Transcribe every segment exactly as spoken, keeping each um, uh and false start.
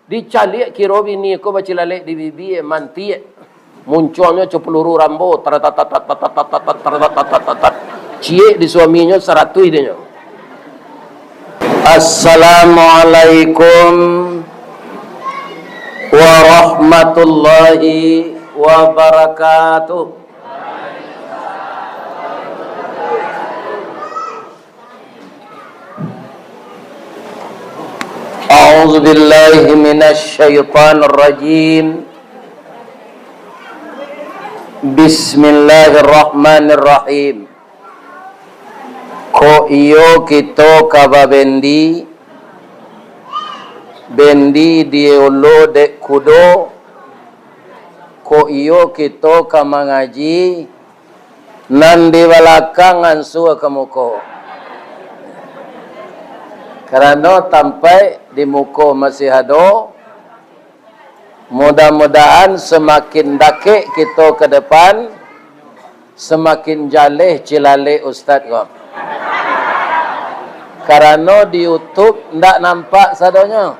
Dicaliak kiro bini ko bacilalek di bibia, mantiak. Muncuangnyo co peluru Rambo, taratatat, taratatat, taratatat. Ciek di suaminyo, saratuih dinyo. Assalamualaikum warahmatullahi wabarakatuh. أعوذ بالله من الشيطان الرجيم. بسم الله الرحمن الرحيم. Kok iyo kito ka babendi, bendi di ulo dek kudo, kok iyo kito ka mangaji, nan di balakang ansua ka muko. Karano tampaik di muko masih ado, mudah-mudahan samakin dakek kito ka depan, samakin jaleh cilalek ustaz ko. Karano di YouTube ndak nampak sadonyo.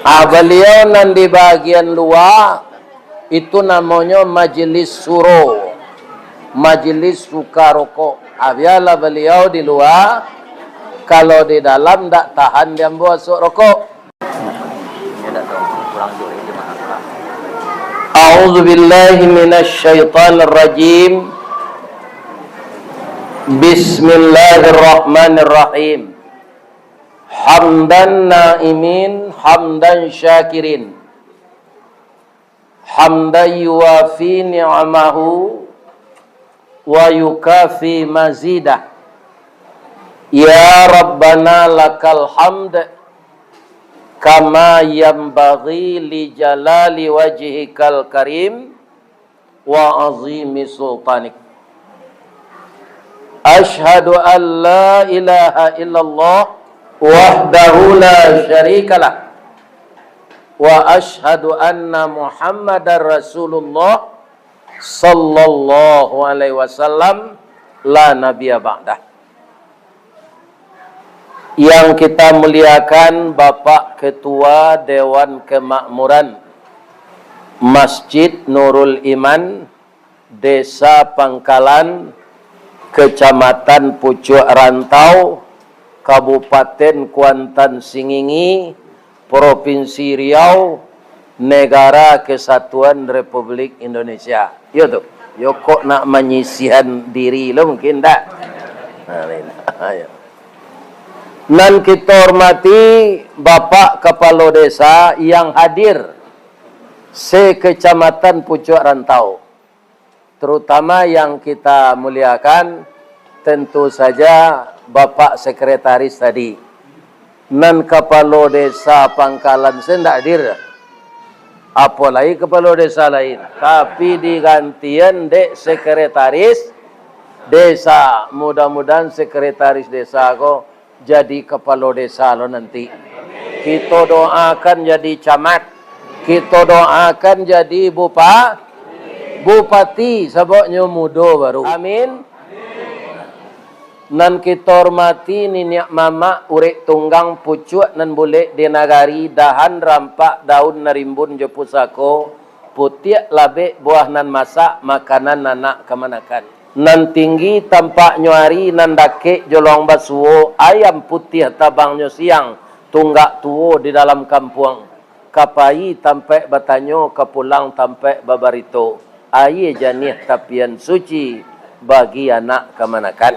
Ah, baliau nan di bagian lua, itu namonyo majelis suro, majelis suka rokok. Ah, bialah baliau di lua, kalau di dalam ndak tahan di ambo asok rokok. A'udzubillahi minasyaitonirrajim. Bismillahirrahmanirrahim. Hamdan naimin, hamdan syakirin. Hamdan yuwafi ni'amahu wa yukafi mazidah. Ya Rabbana lakal hamd, kama yanbaghi li jalali wajhikal karim wa azimi sultanik. Asyhadu an la ilaha illallah wahdahu la syarikalah, wa asyhadu anna Muhammadar Rasulullah sallallahu alaihi wasallam, la nabiyya ba'dah. Yang kita muliakan Bapak Ketua Dewan Kemakmuran Masjid Nurul Iman, Desa Pangkalan, Kecamatan Pucuak Rantau, Kabupaten Kuantan Singingi, Propinsi Riau, Negara Kesatuan Republik Indonesia. Iyo tu. Yo kok nak manyisihan diri lo mungkin ndak? Nah, lain. Ayo. Nan kito hormati Bapak Kapalo Desa yang hadir se-Kecamatan Pucuak Rantau. Terutama yang kita muliakan, tentu saja Bapak Sekretaris tadi. Nan Kapalo Desa Pangkalan se ndak hadir, apo lai Kapalo Desa lain. Tapi digantian dek Sekretaris Desa. Mudah-mudahan Sekretaris Desa ko jadi kapalo desa lo nanti. Kito doakan jadi camat. Kito doakan jadi bupa-, bupati, sababnyo mudo baru. Amin. Nan kito hormati niniak mamak, urek tunggang, pucuak nan bulek di nagari, dahan rampak, daun nan rimbun jo pusako, putiak labek, buah nan masak, makanan anak kamanakan. Nan tinggi tampaknyo ari, nan dakek jolong basuo, ayam putiah tabangnyo siang, tunggak tuo di dalam kampuang. Ka pai tampek batanyo, ka pulang tampek babarito. Aia janiah tapian suci bagi anak kamanakan.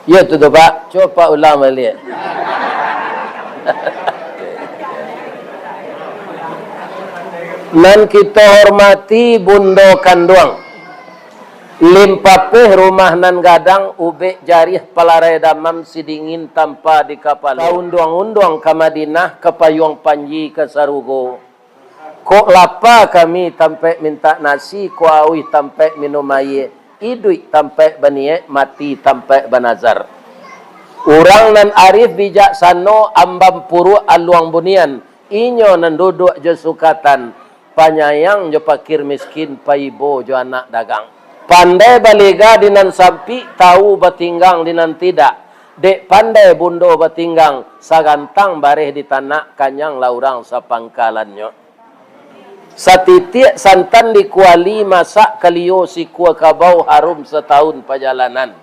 Iyo tu, tu, Pak. Cubo Pak ulang baliak. Nan kito hormati Bundo Kanduang. Limpapeh rumah nan gadang, ubek jariah palarai damam, sidingin tampa di kapalo. Taunduang-unduang ka Madinah, ka payuang panji ka sarugo. Kok lapa kami tampek mintak nasi, kok auih tampek minum aia, iduik tampek baniaik, mati tampek banazar. Urang nan arif bijaksano, ambam puruak aluang bunian, inyo nan duduak jo sukatan, panyayang jo pakir miskin, paibo jo anak dagang. Pandai balega di nan sampik, tau batinggang di nan tidak. Dek pandai bundo batinggang, sagantang bareh di tanak, kanyang lah urang sapangkalannyo. Satitiak santan di kuali, masak kalio sikua kabau, harum satahun pajalanan.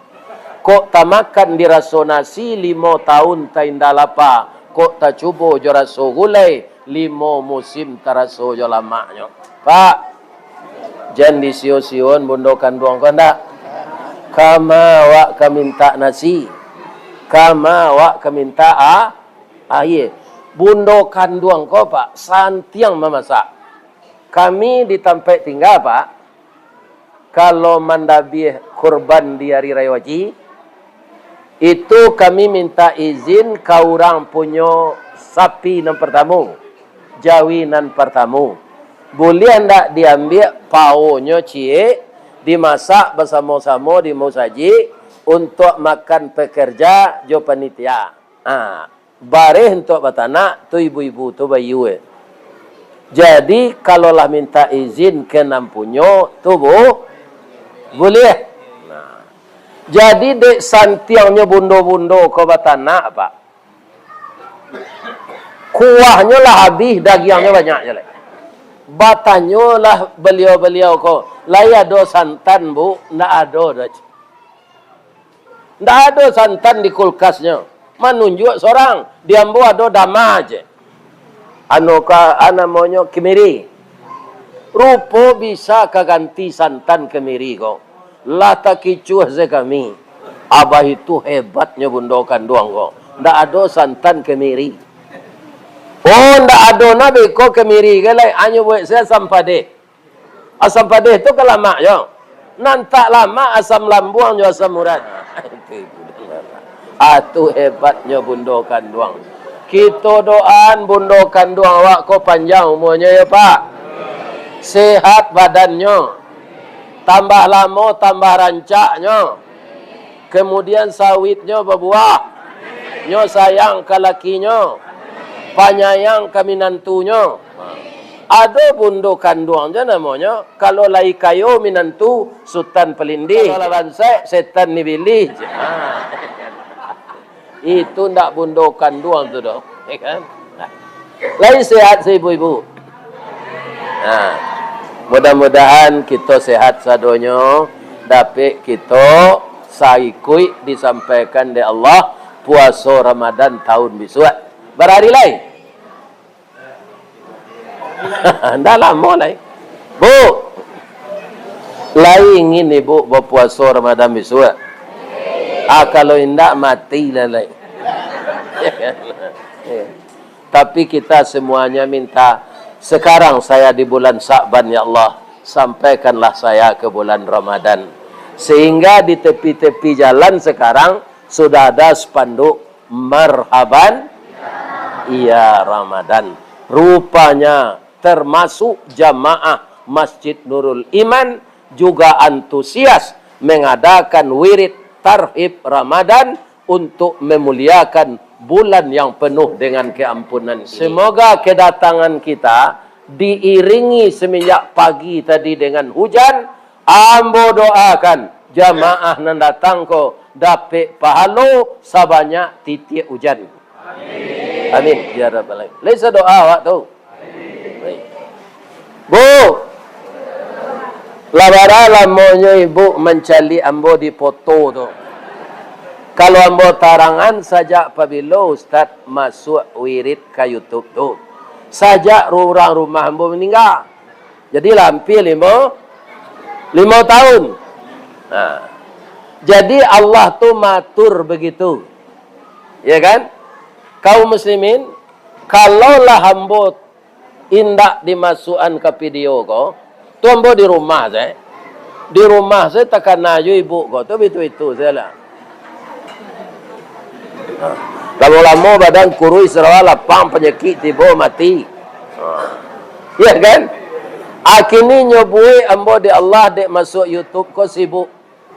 Kok tamakan di raso nasi, limo tahun tainda lapa. Kok tacubo jo raso gulai, limo musim taraso jo lamaknyo. Pak, jan disio-sion bundo kanduang ko ndak? Kama awak ka mintak nasi, kama awak ka mintak a-, aia. Bundo kanduang ko, Pak, santiang mamasak. Kami di tampek tingga, Pak, kalau mandabiah kurban di ari rayo haji, itu kami minta izin ka urang punyo sapi nan partamo, jawi nan partamo. Buliah ndak diambiak paonyo ciek, dimasak basamo-samo di musajik untuak makan pekerja jo panitia. Ah. Bareh untuak batanak, tu ibu-ibu tu bayie. Jadi, kalau lah minta izin ka nan punyo, tu bu-, buliah. Nah. Jadi, dek santiangnyo bundo-bundo ko batanak, Pak. Kuahnyo lah abih, dagiangnyo banyak je lai. Batanyolah baliau-baliau ko, "Lai ado santan, Bu?" "Ndak ado doh." Ndak ado santan di kulkasnyo. Manunjuak sorang, di ambo ado dama je. Anu ka, a namonyo kemiri. Rupo bisa ka ganti santan kemiri ko. Lah takicuah se kami. Abah itu hebatnyo bundo kanduang ko. Ndak ado santan kemiri. Oh, ndak ado na beko kemiri ko lai, anyo buek se asam padeh. Asam padeh tu ka lamak jo. Nan tak lamak asam lambuang jo asam urat. Ah, tu hebatnyo bundo kanduang. Kito doaan bundo kanduang awak ko panjang umuanyo yo, Pak. Sehat badannyo. Tambah lamo, tambah rancaknyo. Kemudian sawitnyo babuah. Nyo sayang ka lakinyo. Panyayang ka minantunyo. Ado bundo kanduang je namonyo. Kalau lai kayo minantu, Sutan Palindih. Kalau lah bansaik, Setan Nibilih. Ha. Itu ndak bundo kanduang tu doh. Ya kan? Lai sehat se ibu-ibu? Nah, mudah-mudahan kito sehat sadonyo, dapek kito saikuik disampaikan dek Allah puaso Ramadan tahun bisuak. Bara ari lai? Ndak lamo lai. Bu, lai ingin ibu bapuaso Ramadan bisuak? Ah, kalau indak, mati lah lai. Tapi kita semuanya minta, sekarang saya di bulan Sa'ban, ya Allah, sampaikanlah saya ke bulan Ramadan. Sehingga di tepi-tepi jalan sekarang sudah ada spanduk, "Marhaban, iya Ramadan." Rupanya termasuk jamaah Masjid Nurul Iman juga antusias mengadakan wirid tarhib Ramadan untuk memuliakan bulan yang penuh dengan keampunan ini. Semoga kedatangan kita diiringi semenjak pagi tadi dengan hujan, ambo doakan jamaah nan datang ko dapek pahalo sabanyak titiak hujan. Amin. Ya Rabbal Alamin. Lai sadoa awak tu? Baik. Bu, lah bara lamonyo ibu mancaliak ambo di foto tu. Kalau ambo tarangan, sajak pabilo Ustaz masuak wirid ka YouTube tu? Sajak urang rumah ambo maningga. Jadi lah ampia limo, limo tahun. Nah. Jadi Allah tu matur begitu. Ya kan? Kaum muslimin, kalau lah ambo indak dimasuakan ka video ko, tu ambo di rumah se. Di rumah se takana jo ibu ko tu, bitu-bitu se lah. Lamo-lamo badan kuruih, sarawa lapang, panyakik tibo, mati. Ya kan? Akini nyo buek ambo dek Allah dek masuak YouTube ko sibuk.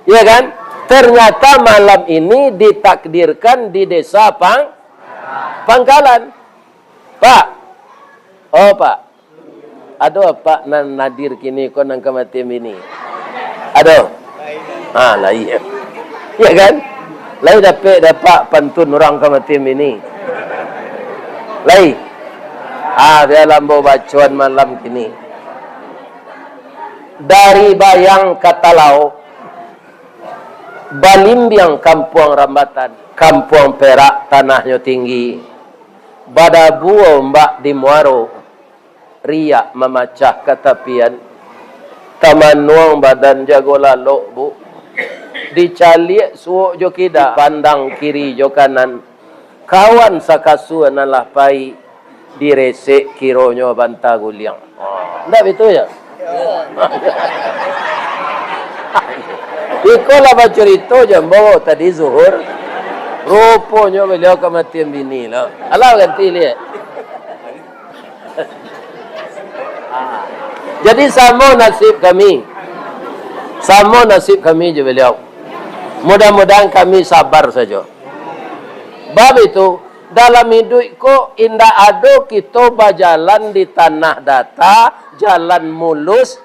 Ya kan? Ternyata malam ini ditakdirkan di Desa Pang-, Pangkalan. Pak, oh Pak, ado Apak nan hadir kini ko nan ka mati bini? Ado? Ah, lain. Ya kan? Lai dapek dapat pantun urang ka mati bini? Lai? Ah, bialah ambo bacoan malam kini. Dari Bayang ka Talaok, balimbiang kampuang rambatan, kampuang perak tanahnyo tinggi, badabu ombak di muaro, riak mamacah ka tapian, tamanuang badan jago lalok, Bu. Dicaliak suok jo kida, dipandang kiri jo kanan, kawan sakasua nan lah pai, diresek kironyo banta guliang. Ndak bitu yo? Iko lah bacurito jo ambo tadi zuhur. Ruponyo baliau kamatian bini lo. Alah ganti liek. Jadi samo nasib kami. Samo nasib kami jo baliau. Mudah-mudahan kami sabar sajo. Bab itu, dalam iduik ko indak ado kito bajalan di tanah data, jalan mulus,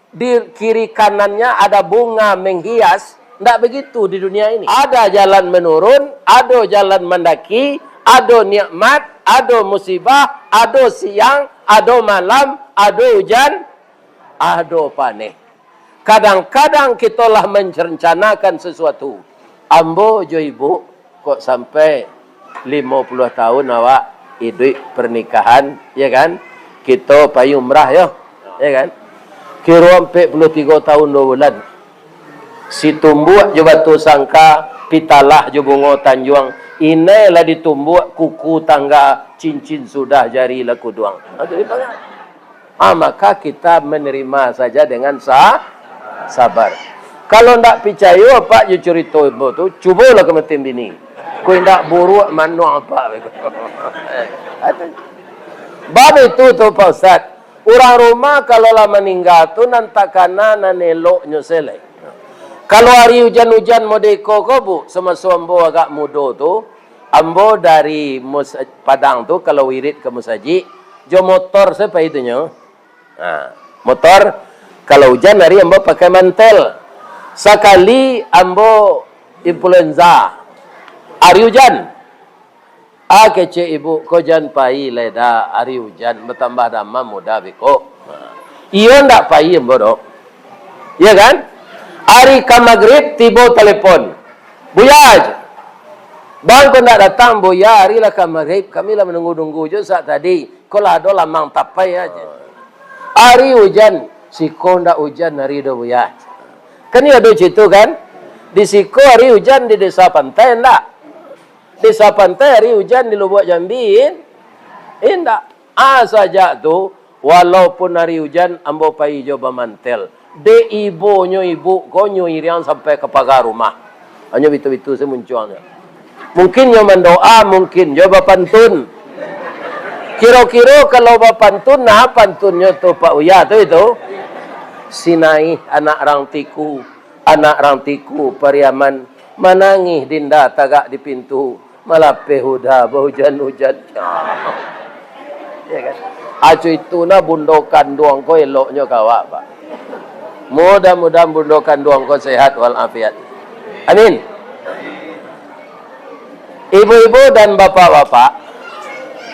di kiri kanannya ada bunga menghias. Ndak begitu di dunia ini. Ada jalan menurun, ado jalan mandaki, ado nikmat, ado musibah, ado siang, ado malam, ado ujan, ado paneh. Kadang-kadang kito lah merencanakan sesuatu. Ambo jo ibu, kok sampai limo puluah tahun awak iduik pernikahan, ya kan? Kito pai umrah yo, ya kan? Kiro ampek puluah tigo tahun duo bulan. Situmbuak jo batu sangka, pitalah jo bungo tanjuang, inai lah ditumbuak kuku tangga, cincin sudah jari lah kuduang. Ha, tu dipakai. Ah, maka kita menerima saja dengan sa-, sabar. Kalau ndak picayo apak jo curito ambo tu, cubolah ka mati bini. Ko indak buruak manuang apak. Bab itu tu, Pak Ustaz. Urang rumah kalau lah maningga tu, nan takana nan eloknyo se lai. Kalau ari ujan-ujan modeko ko, Bu, samaso ambo agak mudo tu, ambo dari Mus-, Padang tu, kalau wirid ka musajik, jo motor se pai tu nyo. Ha, motor, kalau ujan ari ambo pakai mantel. Sakali ambo influenza, ari ujan. Ah, kecek ibu, ko jan pai lai dah, ari ujan, batambah damam mudah beko. Ha. Iyo ndak pai ambo doh. Iya kan? Ari ka magrib tibo telepon. "Buya, bang ko ndak datang, Buya, ari lah ka magrib, kami lah manunggu-nunggu jo sak tadi." Ko lah ado lamang tapai aja. Ari ujan, siko ndak ujan ari do, Buya. Kan iyo ado cito kan? Di siko ari ujan di Desa Pantai ndak? Desa Pantai ari ujan di Lubuak Jambi, in-, indak. Ah, sajak tu, walaupun ari ujan, ambo pai jo bamantel. Dek ibonyo ibu ko nyo iriang sampai ka paga rumah. Hanyo bitu-bitu se muncuangnyo. Mungkin nyo mandoa, mungkin jo bapantun. Kiro-kiro kalau bapantun, nah pantunnyo tu, Pak Uya, tu itu. Sinaih anak rang Tiku, anak rang Tiku Pariaman, manangih dinda tagak di pintu. Malapeh udah baujan-ujan. Ya kan? Acu itu nah bundo kanduang ko eloknyo ka awak, Pak. Mudah-mudahan bundo kanduang ko sehat walafiat. Amin. Ibu-ibu dan bapak-bapak,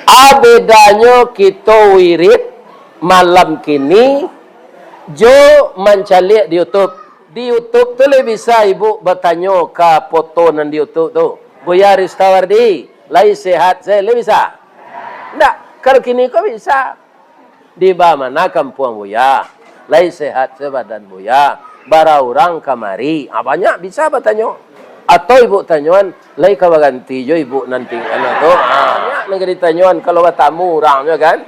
a bedanyo kito wirid malam kini jo mancaliak di YouTube. Di YouTube tu lai bisa ibu batanyo ka foto nan di YouTube tu. Buya Ristawardi, lai sehat se, lai bisa? Ndak. Kalau kini ko bisa. Di ba mana kampuang Buya? Lai sehat se badan Buya? Bara urang kamari? Ah, banyak bisa batanyo. Atau ibu tanyoan, lai ka baganti jo ibu nan tingga tu? Ah, banyak nan ka ditanyoan kalau batamu urang tu kan?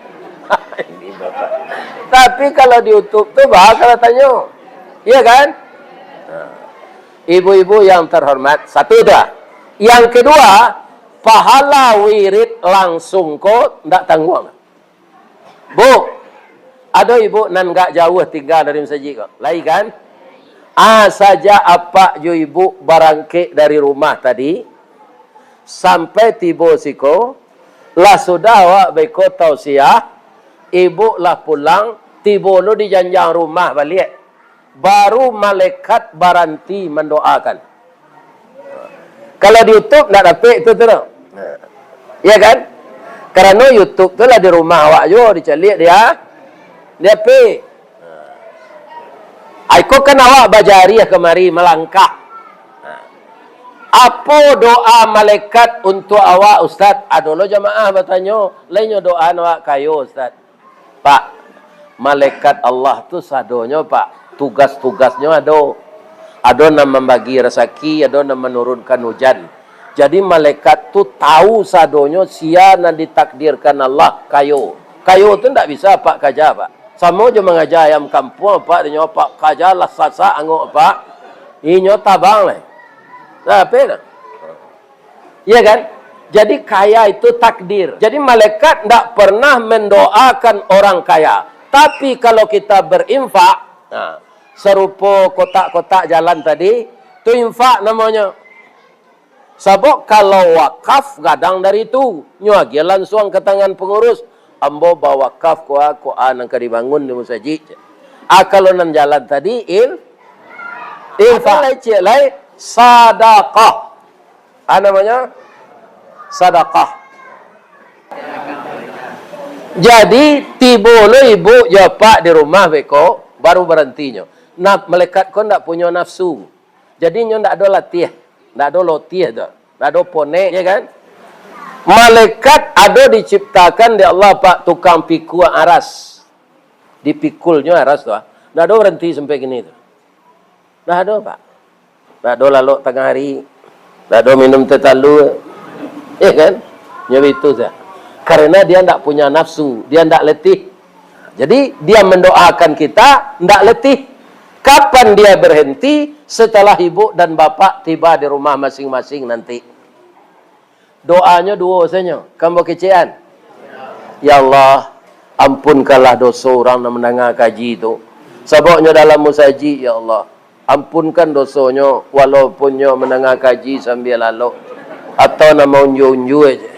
Ini bapak. Tapi kalau di YouTube tu, bah, kalau tanyo. Iya kan? Nah. Ibu-ibu yang terhormat, satu dah. Yang kedua, pahala wirid langsung ko ndak tangguang. Bu, ado ibu nan gak jauh tingga dari masajik ko? Lai kan? Ah, sajak apak jo ibu barangkek dari rumah tadi, sampai tibo siko, lah sudah awak baiko tausiah, ibu lah pulang, tibo lo di janjang rumah baliak. Baru malaikat baranti mandoakan. Kalau di YouTube ndak dapek tu, tu, tu. Iya kan? Karano YouTube tu lah di rumah awak juo, dicaliak dia, di H P. Ai ko kan awak bajariah kamari malangkah. Apo doa malaikat untuak awak, Ustaz? Ado lo jamaah batanyo, lain nyo doa awak kayo, Ustaz. Pak, malaikat Allah tu sadonyo, Pak, tugas-tugasnyo ado. Ado nan mambagi rasaki, ado nan manurunkan ujan. Jadi, malaikat tu tahu sadonyo sia nan ditakdirkan Allah kayo. Kayo tu ndak bisa Apak kaja, Pak. Samo jo mangaja ayam kampuang, Pak, dinyo Apak kaja lah sasak angok, Pak. Inyo tabang lai. Nah, apo nah? Iya kan? Jadi, kaya itu takdir. Jadi, malaikat ndak pernah mendoakan orang kaya. Tapi, kalau kita berinfak, nah, sarupo kotak-kotak jalan tadi, tu infak namonyo. Sabab kalau wakaf gadang dari tu, nyo agiah lansuang ka tangan pangurus, "Ambo bawakaf ko a, ko a nan ka dibangun di musajik," cek. Ah, kalau nan jalan tadi, in-, infak. Ado lai, cek lai, sadakah. Ah, namonyo sadakah. Jadi, tibo lo ibu jo apak di rumah beko, baru barantinyo. Nah, malaikat ko ndak punyo nafsu. Jadi, nyo ndak ado latiah, ndak ado lotiah tu, ndak ado ponek, ya kan? Malaikat ado diciptakan dek Allah, Pak, tukang pikul aras. Dipikulnyo aras tu, ah. Ndak ado baranti sampai kini tu. Ndak ado, Pak. Ndak ado lalok tangah hari, ndak ado minum teh talua. Ya kan? Nyo itu saja. Karena dia ndak punya nafsu, dia ndak letih. Jadi, dia mendoakan kita ndak letih. Kapan dia berhenti? Setelah ibu dan bapak tiba di rumah masing-masing nanti. Doanyo duo sajo, kan bokecekan? "Ya Allah, ampunkanlah doso urang nan mandanga kaji tu. Sabab nyo dalam musajik, ya Allah. Ampunkan dosonyo, walaupun nyo mandanga kaji sambia lalok, atau nan maunjua-unjua je.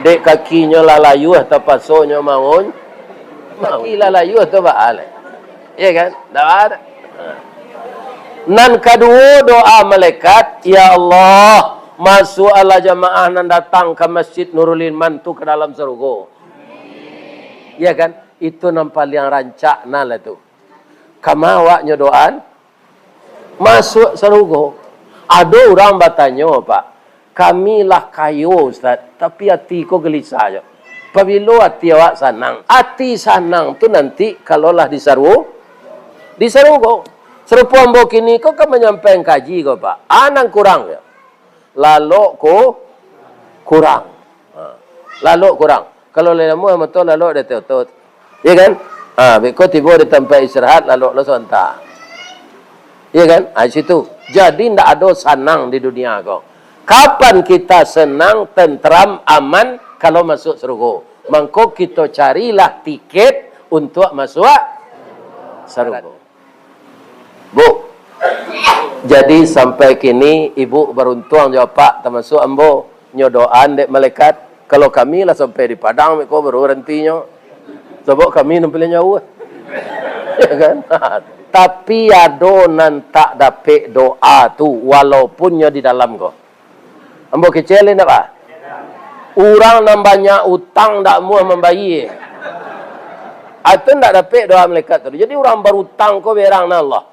Dek kakinyo lah layuah, tapaso nyo maun-, kaki lah layuah tu baa lai." Iya kan? Ndak baa. Nan kaduo, doa malaikat, "Ya Allah, masuakkanlah jamaah nan datang ka Masjid Nurul Iman tu ka dalam sarugo." Iya kan? Itu nan paliang rancak nan lah tu. Kama awaknyo doan? Masuak sarugo. Ado urang batanyo, Pak, "Kami lah kayo, Ustaz, tapi ati ko galisah jo. Pabilo ati awak sanang?" Ati sanang tu nanti kalau lah di saru-, di sarugo. Sarupo ambo kini ko kan manyampaian kaji ko, Pak. A nan kurang yo? Lalok ko kurang. Ha. Lalok kurang. Kalau lai lamuah mato lalok di ateh otot. Iya kan? Ha, beko tibo di tampek istirahat, lalok lo sabanta. Iya kan? Ha, di situ. Jadi, ndak ado sanang di dunia ko. Kapan kita senang, tenteram, aman, kalau masuk sarugo. Mangko kito carilah tiket untuak masuak sarugo. Bu, jadi sampai kini ibu baruntuang jo apak, tamasuak ambo, nyo doaan dek malaikat. Kalau kami lah sampai di Padang, beko baru barantinyo. Sabab kami nan paliang jauah. Ya kan? Tapi ado nan tak dapek doa tu, walaupun nyo di dalam ko. Ambo kecek lai ndak, Pak? Urang nan banyak utang ndak amuah mambayia. Itu ndak dapek doa malaikat tu. Jadi, urang barutang ko berang nan Allah.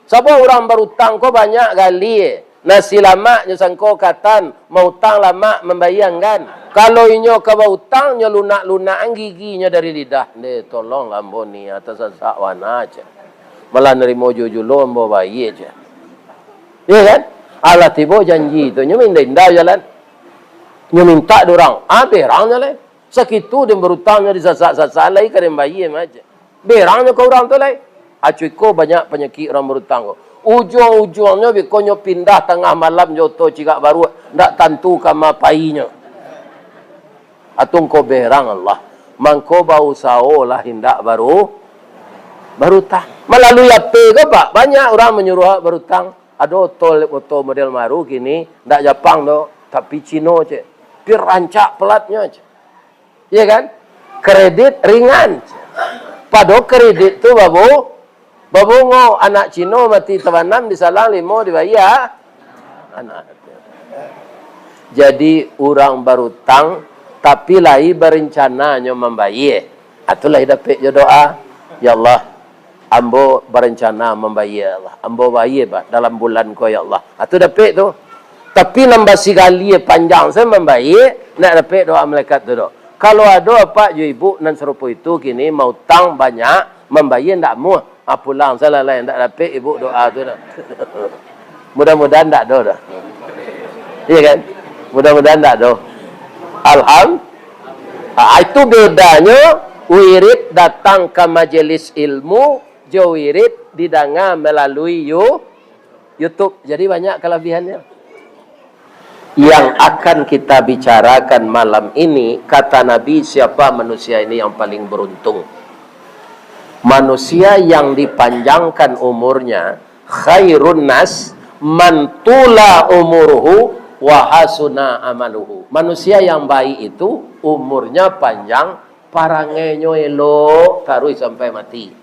Sabab urang barutang ko banyak gali. Nasi lamak nyo sangko katan, mautang lamak mambayia anggan. Kalau inyo ka bautang, nyo lunak-lunakan giginyo dari lidah. "Ndeh, tolonglah ambo ni, tasasak wana," cek. "Malah narimo juo julo ambo bayia," cek. Iya kan? Alah tibo janji tu, nyo minda-inda jalan. Nyo mintak dek urang, ah, berang nyo lai. Sakitu den barutang nyo disasak-sasak lai ka den bayia mah, cek. Berang nyo ka urang tu lai. Acuiko banyak panyakik urang barutang ko. Ujuang-ujuangnyo beko nyo pindah tangah malam jo oto cigak baruak, ndak tantu kama painyo. Atau ngko berang Allah. Mangko bausaholah indak baru-, barutang. Malalui ape ko, Pak? Banyak urang manyuruah barutang. Ado oto, oto model baru kini, ndak Japang doh, tapi Cino, cek. Pi rancak pelatnyo, cek. Iya kan? Kredit ringan, cek. Pado kredit tu babu-, babungo. Anak Cino mati tabanam, disalang limo dibayia. Anak. Jadi, urang barutang, tapi lai barencana nyo mambayie. Ah, tu lai dapek jo doa, "Ya Allah, ambo barencana mambayie, ya Allah. Ambo bayie ba dalam bulan ko, ya Allah." Ah, tu dapek tu. Tapi nan basigalie panjang sajo mambayie, ndak dapek doa malaikat tu doh. Kalau ado apak jo ibuk nan sarupo itu kini mautang banyak, mambayie ndak amuah, ah, pulang sajo lah, ndak dapek ibuk doa tu doh. Mudah-mudahan ndak ado doh. Iya kan? Mudah-mudahan ndak ado. Alham-, ah, itu bedanyo wirid datang ka majelis ilmu jo wirid didanga malalui You-, YouTube. Jadi banyak kalabihannyo. Yang akan kita bicarakan malam ini, kata Nabi, siapa manusia ini yang paling beruntung? Manusia yang dipanjangkan umurnya, khairun nas man tula umuruhu wa hasuna amaluhu. Manusia yang baik itu umurnya panjang, parangainyo elok taruih sampai mati.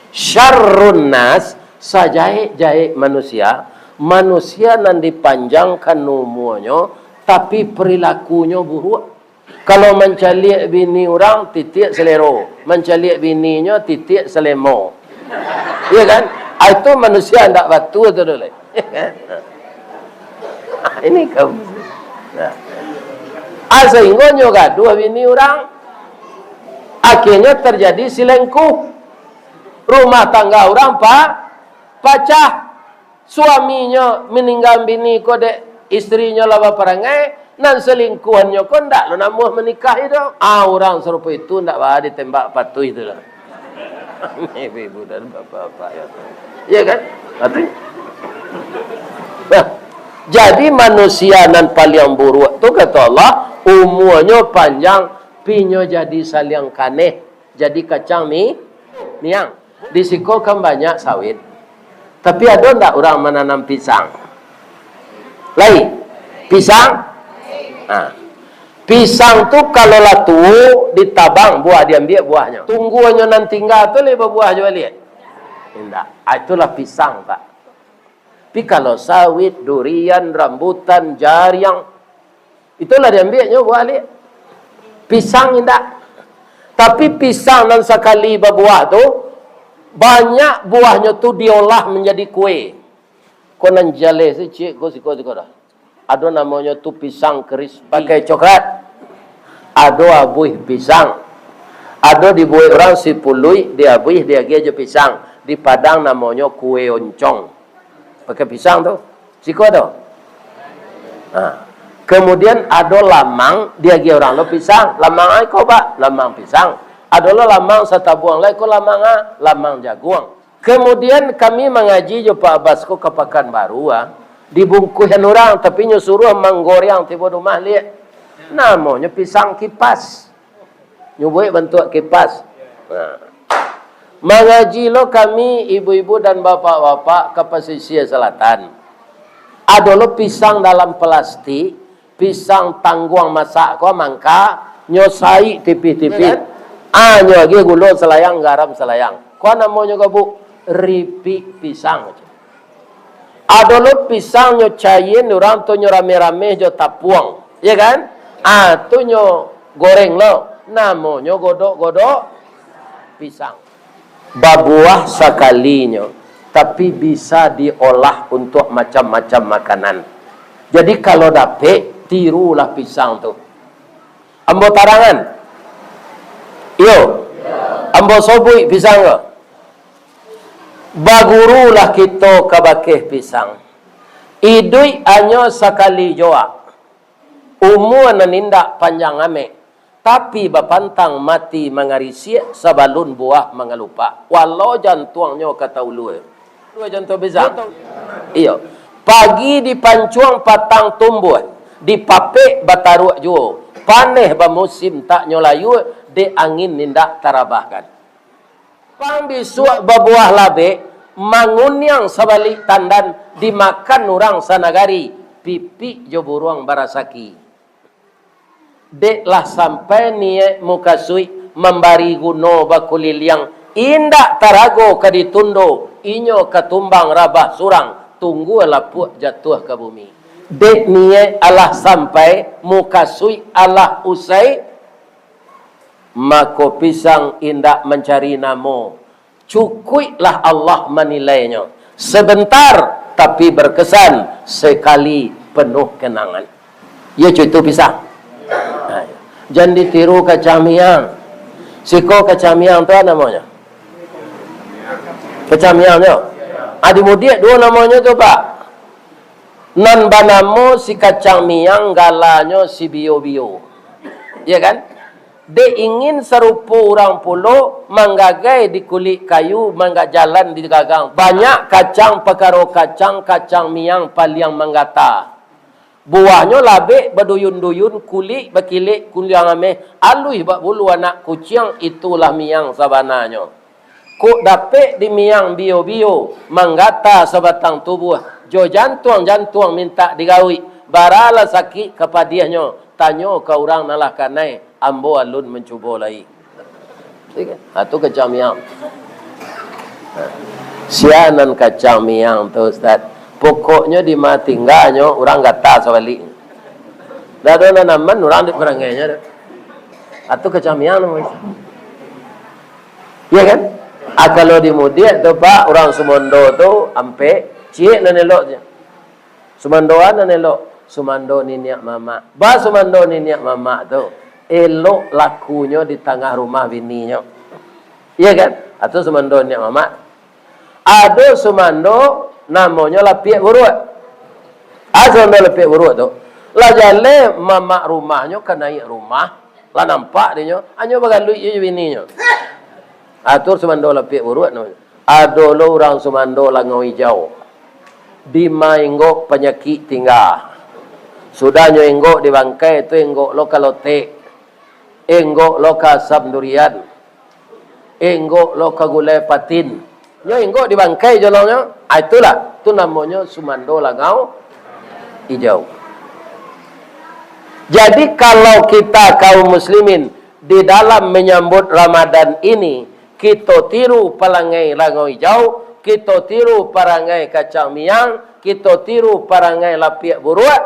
Syarrun nas, sajaek-jaek manusia, manusia nan dipanjangkan umuanyo, tapi perilakunyo buruak. Kalau mancaliak bini urang, titiak salero. Mancaliak bininyo, titiak salemo. Iya kan? Ah, itu manusia ndak batua tu dulu. Ini kaum. Nah. Ah, sehingga nyo gaduah bini urang. Akhirnyo terjadi selingkuh. Rumah tangga urang pa-, pacah. Suaminyo maningga bini ko dek istrinyo lah baparangai, nan selingkuhannyo ko ndak lo namuah manikahi doh. Ah, urang sarupo itu ndak baa ditembak patuih tu lah. Ibu-ibu dan bapak-bapak, ya. Iya kan? Patuih. Nah, jadi manusia nan paliang buruak tu, kato Allah, umuanyo panjang, pinyo jadi saliang kaneh. Jadi kacang mi-, miang. Di siko kan banyak sawit. Tapi ado ndak urang mananam pisang? Lai? Pisang? Ha. Pisang tu kalau lah tuo, ditabang, buah diambiak buahnyo. Tungguanyo nan tingga tu lai babuah jo baliak? Indak. Ah, itulah pisang, Pak. Tapi kalau sawit, durian, rambutan, jariang, itulah diambiaknyo buah liak. Pisang indak. Tapi pisang nan sakali babuah tu, banyak buahnyo tu diolah manjadi kue. Ko nan jaleh sicik, ko siko-siko dah. Ado namonyo tu pisang crispy. Pakai coklat. Ado abuih pisang. Ado dibuek urang sipuluik, diabuih, diagiah jo pisang. Di Padang namonyo kue oncong. Pakai pisang tu. Siko tu. Ha. Kemudian ado lamang, diagiah urang lo pisang. Lamang ai ko, Pak? Lamang pisang. Ado lo lamang satabuang lai ko, lamang a, lamang jaguang. Kemudian kami mangaji jo Pak Abbas ko ka Pakanbaru, ah. Dibungkuihan urang, tapi nyo suruah manggoreang tibo di rumah liak. Namonyo pisang kipas. Nyo buek bantuak kipas. Nah. Mangaji lo kami, ibu-ibu dan bapak-bapak, ka Pasisia Selatan. Ado lo pisang dalam plastik, pisang tangguang masak ko mangka, nyo saik tipih-tipih. Kan? Ah, nyo agiah gulo salayang, garam salayang. Ko namonyo ko, Bu, ripik pisang. Ado lo pisang nyo caian, urang tu nyo rameh-rameh jo tapuang. Iya kan? Ah, tu nyo goreng lo. Namonyo godok-godok pisang. Babuah sakalinyo, tapi bisa diolah untuak macam-macam makanan. Jadi, kalau dapek, tirulah pisang tu. Ambo tarangan. Iyo. Ambo sobuik pisang ko. Bagurulah kito ka bakeh pisang. Iduik hanyo sakali joa. Umua nan indak panjang amek, tapi bapantang mati mangarisiak sabalun buah mangalupak, walau jantuangnyo ka taulua. Dua jantuang pisang. Iyo. Pagi dipancuang patang tumbuah, dipapek bataruak juo, paneh bamusim tak nyo layua, dek angin indak tarabahkan. Pang bisuak babuah labek, manguniang sabalik tandan, dimakan urang sanagari, pipik jo buruang barasaki. Dek lah sampai niaik mukasuik mambari guno bakuliliang, indak tarago ka ditundo, inyo ka tumbang rabah surang, Tunggu lapuak jatuah ka bumi. Dek niaik alah sampai, mukasuik alah usai, mako pisang indak mancari namo. Cukuiklah Allah manilainyo. Sebentar, tapi berkesan, sekali penuh kenangan. Iyo, cuitu pisang. Ha, iyo. Jan ditiru kacang miang. Siko kacang miang tu namonyo? Kacang miang tu. Ah, di Mudiak duo namonyo tu, Pak. Nan banamo si kacang miang, galanyo si bio-bio. Iyo kan? Dek ingin sarupo urang pulo, manggagai di kulik kayu, mangga jalan di gagang. Banyak kacang, pakaro kacang, kacang miang paliang manggata. Buahnyo labek baduyun-duyun, kulik bakilek kuliang ameh, aluih bak bulu anak kuciang, itulah miang sabananyo. Kok dapek di miang bio-bio, manggata sabatang tubuah, jo jantuang-jantuang mintak digawik, baralah sakik ka padiahnyo, tanyo ka urang nan lah kanai, ambo alun mancubo lai. Ha, tu kacang miang. Ha. Sia nan kacang miang tu, Ustaz. Pokoknyo di ma tingganyo, urang gata sabalik. Dak ado nan aman, urang di perangainyo tu. Ha, tu kacang miang namonyo. Iyo kan? Ah, kalau di Mudiak tu, Pak, urang Sumando tu ampek, ciek nan eloknyo. Sumandoan nan elok, sumando niniak mamak. Ba sumando niniak mamak tu, elok lakunyo di tangah rumah bininyo. Iyo kan? Atau sumando niniak mamak. Ado sumando namonyo lapiak buruak. Ah, sumando lapiak buruak tu. Lah jaleh mamak rumahnyo ka naiak rumah, lah nampak dinyo, hanyo bagaluik je jo bininyo. Atur sumando lapiak buruak namonyo. Ado lo urang sumando langau ijau. Di ma inggok panyakik tingga. Sudah nyo inggok di bangkai tu, inggok lo ka lotek. Inggok lo ka asam durian. Inggok lo ka gulai patin. Nyo inggok di bangkai jolongnyo. Ah, itulah. Tu namonyo sumando langau ijau. Jadi, kalau kita kaum muslimin di dalam menyambut Ramadan ini, kito tiru parangai langau ijau, kito tiru parangai kacang miang, kito tiru parangai lapiak buruak,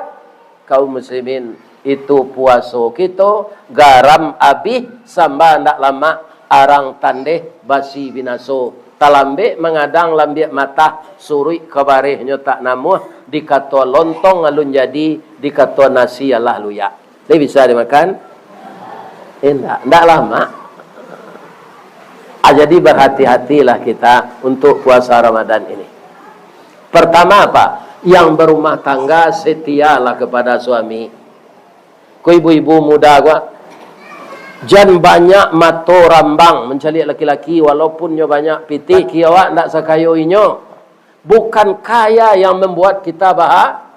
kaum muslimin, itu puaso kito, garam abih, samba ndak lamak, arang tandeh, basi binaso. Talambek mangadang lambiak matah, suruik ka barehnyo tak namuah, dikato lontong alun jadi, dikato nasi alah luyak. Lai bisa dimakan? Indak, indak lamak. Ah, jadi berhati-hatilah kita untuk puasa Ramadan ini. Pertama apa? Yang berumah tangga setialah kepada suami. Ko ibu-ibu muda ko, jan banyak mato rambang mancaliak laki-laki, walaupun nyo banyak pitih, laki awak ndak sakayo inyo. Bukan kaya yang membuat kita baha-,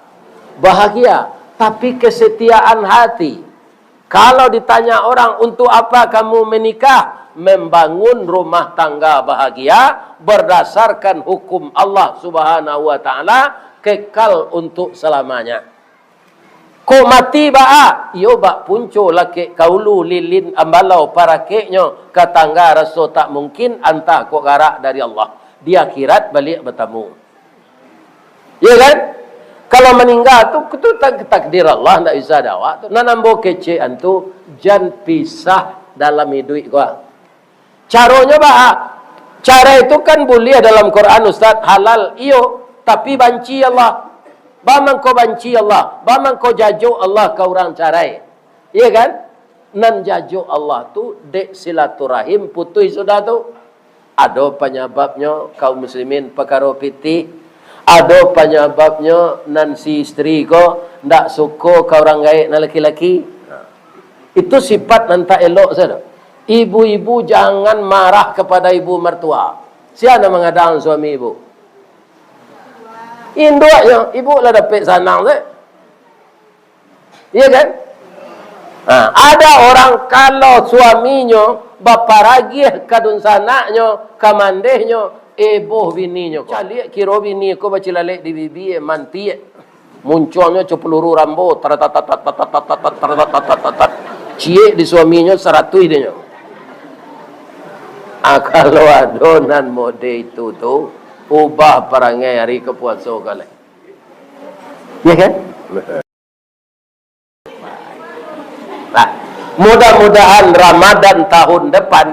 bahagia, tapi kesetiaan hati. Kalau ditanya orang, "Untuk apa kamu menikah?" Membangun rumah tangga bahagia berdasarkan hukum Allah Subhanahu wa Ta'ala, kekal untuk selamanya. Kok mati baa? Iyo bak punco lakek ka ulu, lilin ambalau parakeknyo, ka tangga raso tak mungkin, antah kok garak dari Allah. Di akhirat baliak batamu. Iyo kan? Kalau maningga tu, tu tak-, takdir Allah, ndak bisa dek awak tu. Nan ambo kecekan tu, jan pisah dalam iduik ko. Caronyo baa? Carai tu kan buliah dalam Quran, Ustaz, halal, iyo, tapi banci Allah. Ba mangko banci Allah, ba mangko jajok Allah ka urang carai. Iyo kan? Nan jajok Allah tu dek silaturahim putuih sudah tu. Ado panyababnyo, kaum muslimin, pakaro pitih. Ado panyababnyo nan si isteri ko ndak suko ka urang gaek nan laki-laki. Itu sifat nan tak elok sajo. Ibu-ibu jangan marah kepada ibu mertua. Sia nan mangadang suami ibu? Induaknyo, ibu lah dapek sanang se. Iyo kan? Ha, ada orang kalau suaminyo baparagiah ka dunsanaknyo, ka mandehnyo, eboh bininyo ko. Caliak kiro bini ko bacilalek di bibia, mantiak. Muncuangnyo co peluru Rambo, taratatat, taratatat, ciek di suaminyo, saratuih dinyo. Ah, kalau ado nan mode itu tu, Ubah parangai ari ka puaso ko lai. Ya kan? Nah, mudah-mudahan Ramadan tahun depan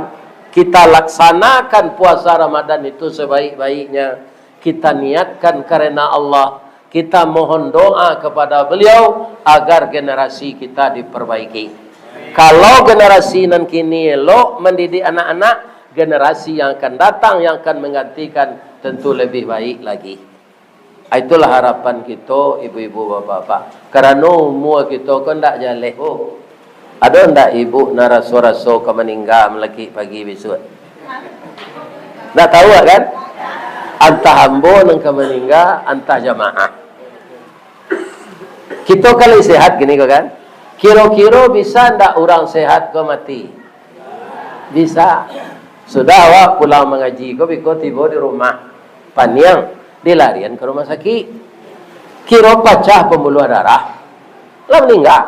kita laksanakan puasa Ramadan itu sebaik-baiknya. Kita niatkan karena Allah. Kita mohon doa kepada beliau agar generasi kita diperbaiki. Kalau generasi nan kini elok mendidik anak-anak, generasi yang akan datang, yang akan menggantikan, tentu lebih baik lagi. Itulah harapan kito, ibu-ibu, bapak-bapak. Karano umua kito ko ndak jaleh, oh. Ado ndak ibu nan raso-raso ka maningga malakik pagi bisuak? Ndak tahu kan? Antah ambo nan ka maningga, antah jamaah. Kito kan lai sehat kini ko kan? Kiro-kiro bisa ndak urang sehat ko mati? Bisa. Sudah awak pulang mangaji ko, biko tibo di rumah, paniang, dilarian ka rumah sakik. Kiro pacah pambuluah darah, lah maningga.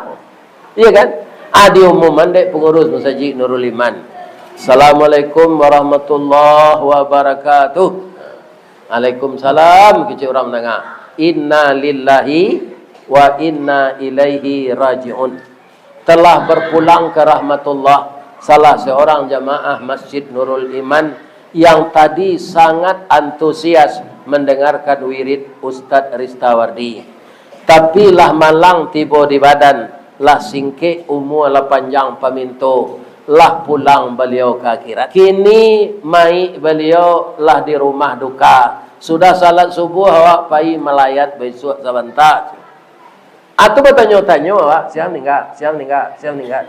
Iya kan? Ah, diumuman dek pangurus Masajik Nurul Iman, "Assalamualaikum warahmatullahi wabarakatuh." "Waalaikumsalam," kecek urang mandanga. "Inna lillahi wa inna ilaihi raji'un." Telah berpulang ke rahmatullah salah seorang jamaah Masjid Nurul Iman yang tadi sangat antusias mendengarkan wirid Ustadz Ristawardi. Tapi lah malang tibo di badan, lah singkek umua, lah panjang paminto, lah pulang baliau ka akhirat. Kini mayik baliau lah di rumah duka. Sudah salat subuah, awak pai malayat bisuak sabanta. Atau batanyo-tanyo awak, "Sia maningga, sia maningga, sia maningga."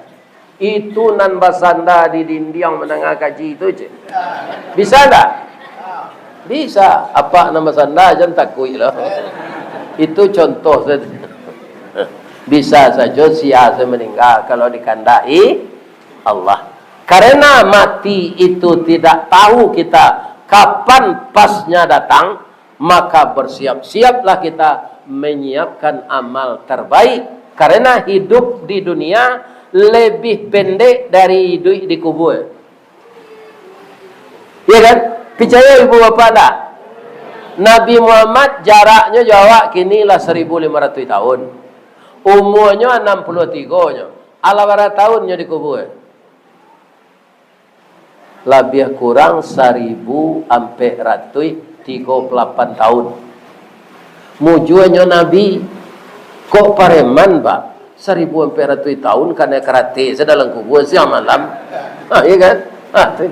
Itu nan basanda di dindiang mandanga kaji tu, cek. Bisa ndak? Bisa. Apak nan basanda, jan takuik lah. Itu contoh saja. Bisa sajo sia se maningga kalau dikandaki Allah. Karena mati itu tidak tahu kita kapan pasnya datang, maka bersiap-siaplah kita menyiapkan amal terbaik, karena hidup di dunia lebih pendek dari hidup di kubur. Ya kan? Picayo ibu bapak ndak? Nabi Muhammad jaraknyo jo awak kini lah saribu limo ratuih tahun. Umuanyo anam puluah tigo nyo. Alah bara tahun nyo di kubur? Labiah kurang saribu ampek ratuih tigo puluah lapan tahun. Mujuanyo Nabi, kok pareman, Pak? Saribu ampek ratuih tahun kanai karate se dalam kubur siang malam. Ha, iya kan? Ha, tu.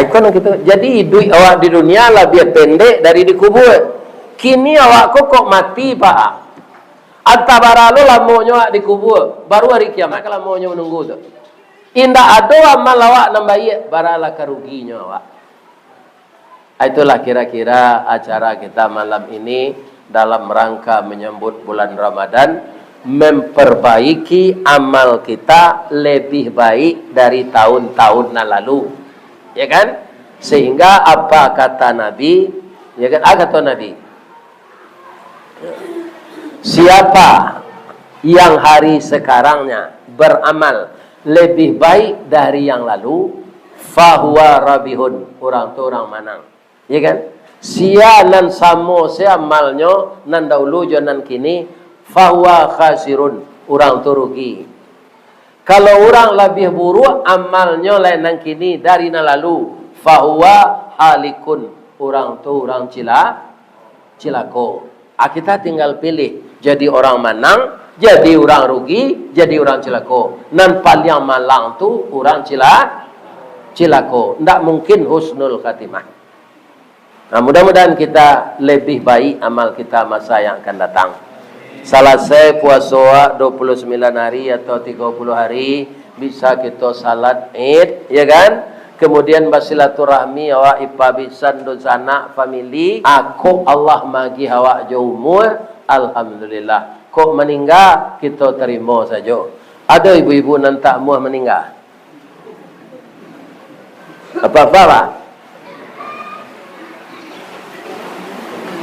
Ikon kito. Jadi, iduik awak di dunia labiah pendek dari di kubur. Kini awak ko kok mati, Pak? Antah bara lo lamonyo awak di kubur, baru hari kiamat ka lamonyo manunggu tu. Indak ado amal awak nan baiak, baralah ka ruginyo awak. Itulah kira-kira acara kita malam ini dalam rangka menyambut bulan Ramadan, memperbaiki amal kita lebih baik dari tahun-tahun nan lalu. Ya kan? Sehingga apa kata Nabi? Ya kan? Apa kata Nabi? Siapa yang hari sekarangnya beramal lebih baik dari yang lalu, fahuwa rabihun, urang tu urang manang. Ya kan? Sia nan samo se amalnyo nan dahulu jo nan kini, fahuwa khasirun, urang tu rugi. Kalau urang labiah buruak amalnyo lai nan kini dari nan lalu, fahuwa halikun, urang tu urang cila-, cilako. Ah, kita tinggal pilih, jadi urang manang, jadi urang rugi, jadi urang cilako. Nan paliang malang tu urang cila-, cilako. Ndak mungkin husnul khatimah. Nah, mudah-mudahan kita lebih baik amal kita masa yang akan datang. Salasai puaso awak dua puluh sembilan hari atau tiga puluh hari, bisa kito salat Id, ya kan? Kemudian basilaturahmi awak ipa bisan, dunsanak, famili. Ako Allah magih awak jo umur, alhamdulillah. Kok maningga, kito tarimo sajo. Ado ibu-ibu nan tak amuah maningga? Apa-apa, Pak?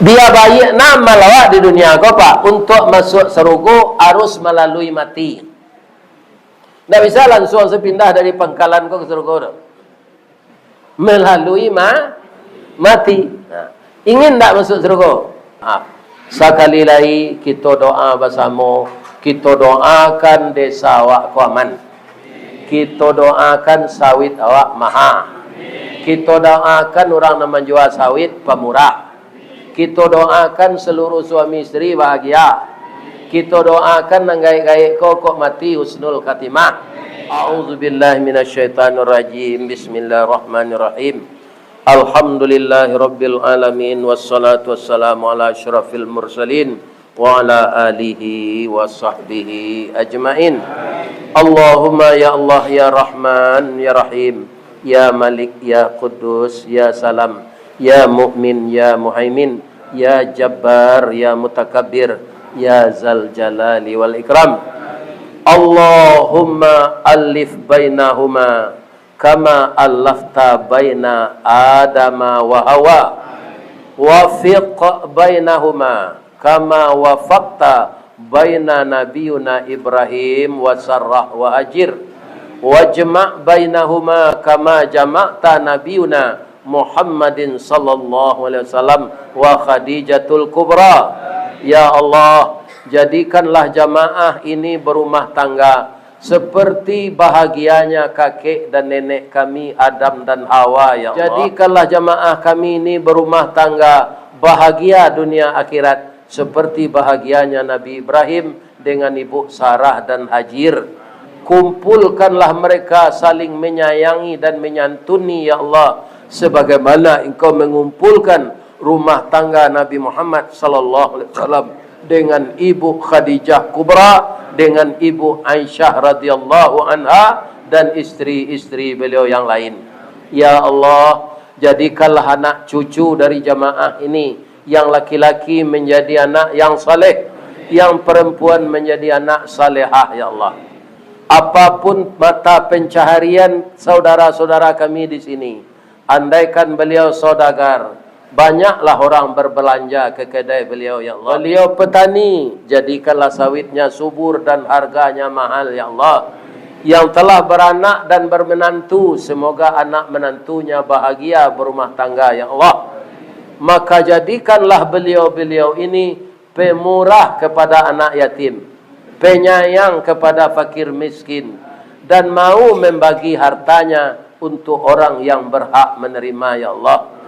Bia baiak nan amal awak di dunia ko, Pak, untuak masuak sarugo harus malalui mati. Ndak bisa lansuang sapindah dari pangkalan ko ka sarugo tu. Malalui ma-, mati. Nah, ingin ndak masuk surga? Ah, sakali lai, kito doa basamo, kito doakan desa awak ko aman. Kito doakan sawit awak maha. Kito doakan urang nan manjua sawit pamurah. Kito doakan saluruh suami isteri bahagia. Kito doakan nan gaek-gaek ko, kok mati husnul khatimah. A'udzubillahi minasyaitonirrajim. Bismillahirrahmanirrahim. Alhamdulillahirabbil alamin, wassalatu wassalamu ala asyrafil mursalin, wa ala alihi wa sahbihi ajmain. Allahumma ya Allah, ya Rahman, ya Rahim, ya Malik, ya Quddus, ya Salam, ya Mu'min, ya Muhaimin, ya Jabbar, ya Mutakabbir, ya Zal Jalali wal Ikram. Allahumma alif bainahuma kama allafta baina Adama wa Hawa. Wafiq bainahuma kama wafaqta baina nabiyuna Ibrahim wa Sarah wa Hajir. Wajma' bainahuma kama jama'ta nabiyuna Muhammadin sallallahu alaihi wasallam wa Khadijatul Kubra. Ya Allah, jadikanlah jamaah ini berumah tangga seperti bahagianya kakek dan nenek kami Adam dan Hawa, ya Allah. Jadikanlah jamaah kami ini berumah tangga bahagia dunia akhirat, seperti bahagianya Nabi Ibrahim dengan ibu Sarah dan Hajir. Kumpulkanlah mereka saling menyayangi dan menyantuni, ya Allah, sebagaimana Engkau mengumpulkan rumah tangga Nabi Muhammad sallallahu alaihi wasallam dengan ibu Khadijah Kubra, dengan ibu Aisyah radhiyallahu anha, dan isteri-isteri beliau yang lain. Ya Allah, jadikanlah anak cucu dari jamaah ini, yang laki-laki menjadi anak yang saleh, yang perempuan menjadi anak salehah, ya Allah. Apapun mata pencaharian saudara-saudara kami di sini, andaikan beliau saudagar, banyaklah orang berbelanja ke kedai beliau, ya Allah. Beliau petani, jadikanlah sawitnya subur dan harganya mahal, ya Allah. Yang telah beranak dan bermenantu, semoga anak menantunya bahagia berumah tangga, ya Allah. Maka jadikanlah beliau-beliau ini pemurah kepada anak yatim, penyayang kepada fakir miskin, dan mau membagi hartanya untuk orang yang berhak menerima, ya Allah.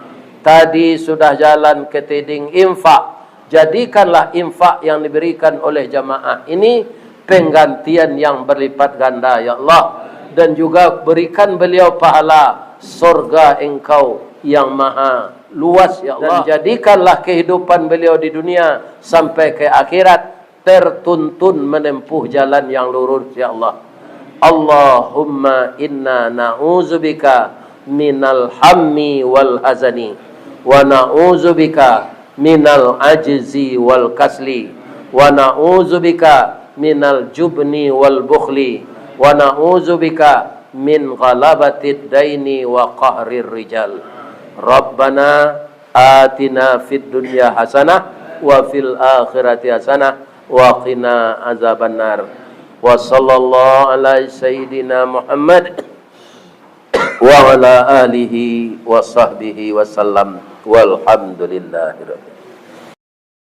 Tadi sudah jalan ke tiding infak, jadikanlah infak yang diberikan oleh jamaah ini penggantian yang berlipat ganda, ya Allah. Dan juga berikan beliau pahala sorga Engkau yang maha luas, ya Allah. Dan jadikanlah kehidupan beliau di dunia sampai ke akhirat tertuntun menempuh jalan yang lurus, ya Allah. Allahumma inna na'udzubika minal hammi wal hazani, wa na'udzubika minal ajzi wal kasli, wa na'udzubika minal jubni wal bukhli, wa na'udzubika min ghalabatid daini wa qahrir rijal. Rabbana atina fid dunya hasanah wa fil akhirati hasanah wa qina azabannar. Wa sallallahu ala sayyidina Muhammad wa ala alihi wa sahbihi wa sallam. Walhamdulillahirabbil